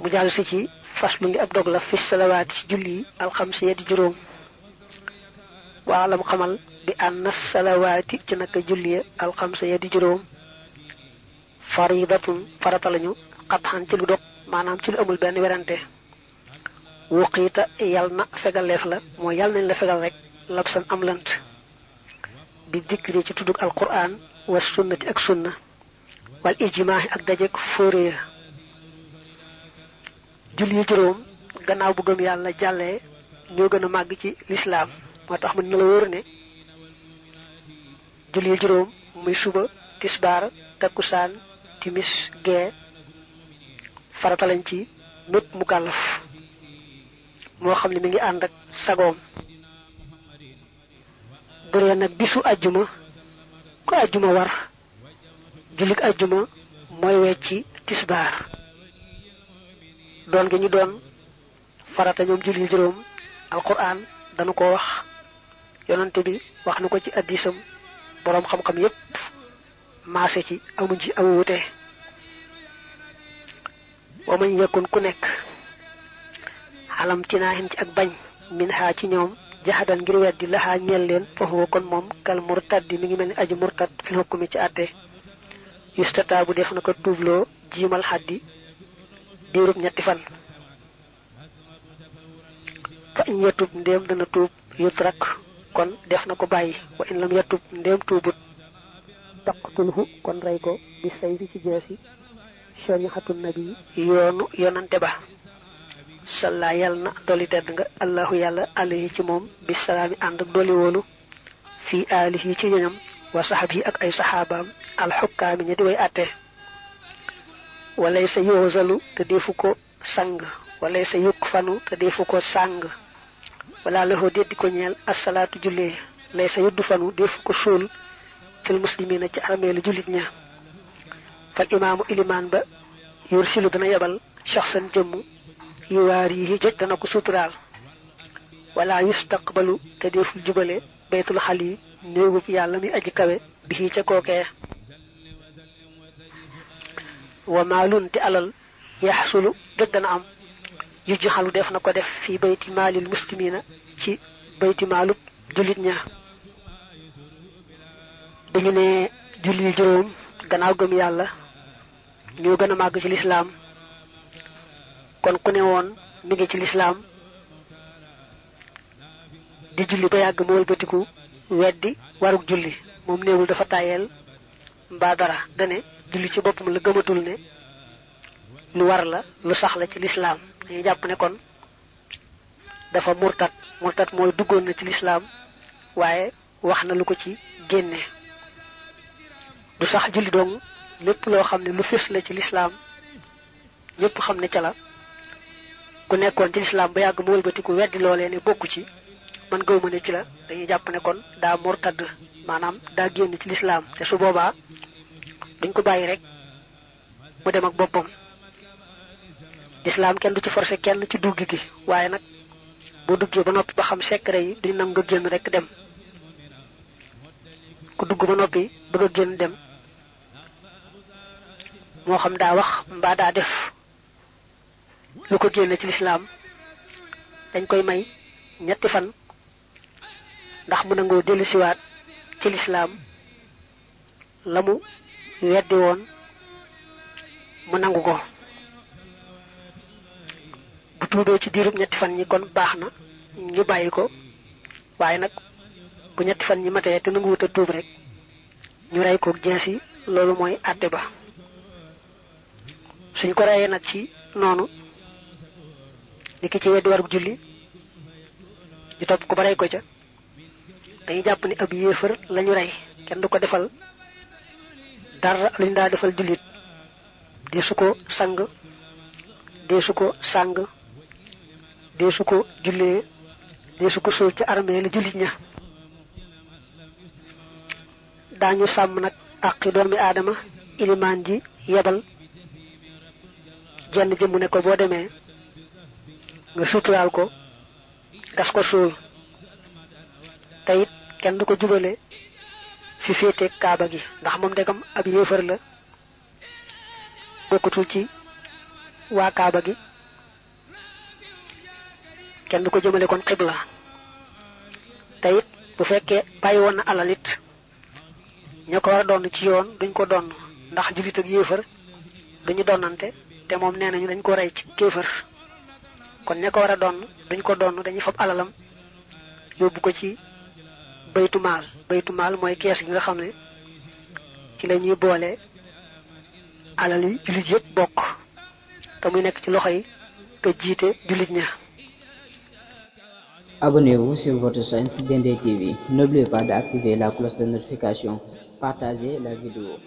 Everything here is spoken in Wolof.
mu jàll si ci faslu li ab dog la fi salawaati ci julli alxamsi ya di juróom waalam xamal bi anna salawaati ci naka julli alxamsi ya di juróom faridatun farata lañu xatxan ci lu dog maanaam ci lu amul benn werante wuqiita yal na fegaleef la mooy yal nañ la fegal rek labsan am lant bi dikri ci tuddug alquran wa sunnati ak sunna wal ijmaahi ak dajek fóore ya julli yu juróom gannaaw bu gëm yàlla jàllee ñoo gën a màgg ci lislaam moo tax mën na la wóor ne julli yu juróom muy suba tisbaar takkusaan timis gee farata lañ ci mépp mu kàllaf moo xam ne mi ngi ànd ak sagoom bu dee nag bisu ajjuma ku ajjuma war jullik ajjuma mooy wecci tisbaar doon gi ñu doon farata ñoom julli juróom alquran dañu ko wax yonante bi wax na ko ci addisam boroom xam-xam yépp maase ci amuñ ci amu wute wa man yakun ku nekk xalam tinaahin ci ak bañ min xaa ci ñoom jaxadan ngir weddi laxaa ñeel leen foofu kon moom kal murtaddi mi ngi mel ni aju murtad fil hukmi ci àtte yustata bu def na ko tuubloo jiimal xaddi diirub ñetti fan fa in yatub ndéem dana tuub yutrak kon def na ko bàyyi wa in lam yatub ndéem tuubut taqtulhu kon rey ko bi sayfi ci jeesi shari'atu nabi yoonu yonante ba salla yàlla na dolli tedd nga allahu yàlla alayhi ci moom bi salaami ànd ak dolli woolu fii aalihi ci ñoñam wa saxabi ak ay saxaabaam alxukkaami ña di way àtte walay sa yoozalu te defu ko sang walay sa yukk fanu te defu ko sàng wala laxoo déddi ko ñeel asalaatu jullee lay sa yuddu fanu defu ko suul fil muslimina ci armeelu jullit ña fal imaamu ilimaan ba yursilu dana yebal shaxsan jëmm yu waar yi joj dana ko suturaal wala yustaqbalu te deful jubale baytul xal yi néegub yàlla mi aji kawe bi ca kookee wa maalun te alal yaxsulu joj dana am yu joxalu def na ko def fii bayti maalil muslimina ci bayti maalub jullit ña dañu ne julli juróom gannaaw gëm yàlla ñoo gën a màgg ci lislaam kon ku ne woon mi ngi ci lislaam di julli ba yàgg mu wëlbatiku weddi waruk julli moom néewul dafa tàyyeel mbaa dara dane julli ci boppam la gëmatul ne lu war la lu sax la ci lislaam dañuy jàpp ne kon dafa murtat mooy duggoon na ci lislaam waaye wax na lu ko ci génne du sax julli dong lépp loo xam ne lu fés la ci lislaam ñépp xam ne ca la ku nekkoon ci lislaam ba yàgg mu wëlbatiku weddi loolee ne bokku ci man gëw ma ne ci la dañuy jàpp ne kon daa murtad maanaam daa génn ci lislaam te su boobaa duñ ko bàyyi rek mu dem ak boppam lislaam kenn du ci forcé kenn ci dugg gi waaye nag boo duggee ba noppi ba xam secret yi duñ nam nga génn rek dem ku dugg ba noppi bëgg a génn dem moo xam daa wax mbaa daa def lu ko génne ci lislaam dañ koy may ñetti fan ndax mu nangoo dellusiwaat ci lislaam la mu weddi woon mu nangu ko bu tuubee ci diirub ñetti fan ñi kon baax na ñu bàyyi ko waaye nag bu ñetti fan ñi matee te nanguwut a tuub rek ñu rey ko jees yi loolu mooy àtte ba suñ ko reyee nag ci noonu li ki ci weddi warug julli ñu topp ko ba rey ko ca dañuy jàpp ni ab yéefar lañu rey kenn du ko defal dara luñ daa defal jullit deesu ko sang deesu ko sàng deesu ko jullee deesu ko suul ci armée la jullit ña daañu sàmm nag àqi doomi aadama ilimaan ji yebal jenn jëmm ne ko boo demee nga suturaal ko gas ko suul te it kenn du ko jubale fi féete kaaba gi ndax moom ndegam ab yéefar la bokkutul ci waa kaaba gi kenn du ko jëmale kon xibla te it bu fekkee bàyyi woon na alal it ña ko war a doon ci yoon duñ ko doon ndax jullit ak yéefar duñu donnante te moom nee nañu dañ ko rey ci kéefar kon ña ko war a doon duñ ko doon dañuy fab alalam yóbbu ko ci baytu maal mooy kees gi nga xam ne ci la ñuy boole alal yi jullit yëpp bokk te muy nekk ci loxo yi te jiite jullit ña. Abonnez-vous sur votre chaîne Diendé TV. N'oubliez pas d'activer la cloche de notification. Partagez la vidéo.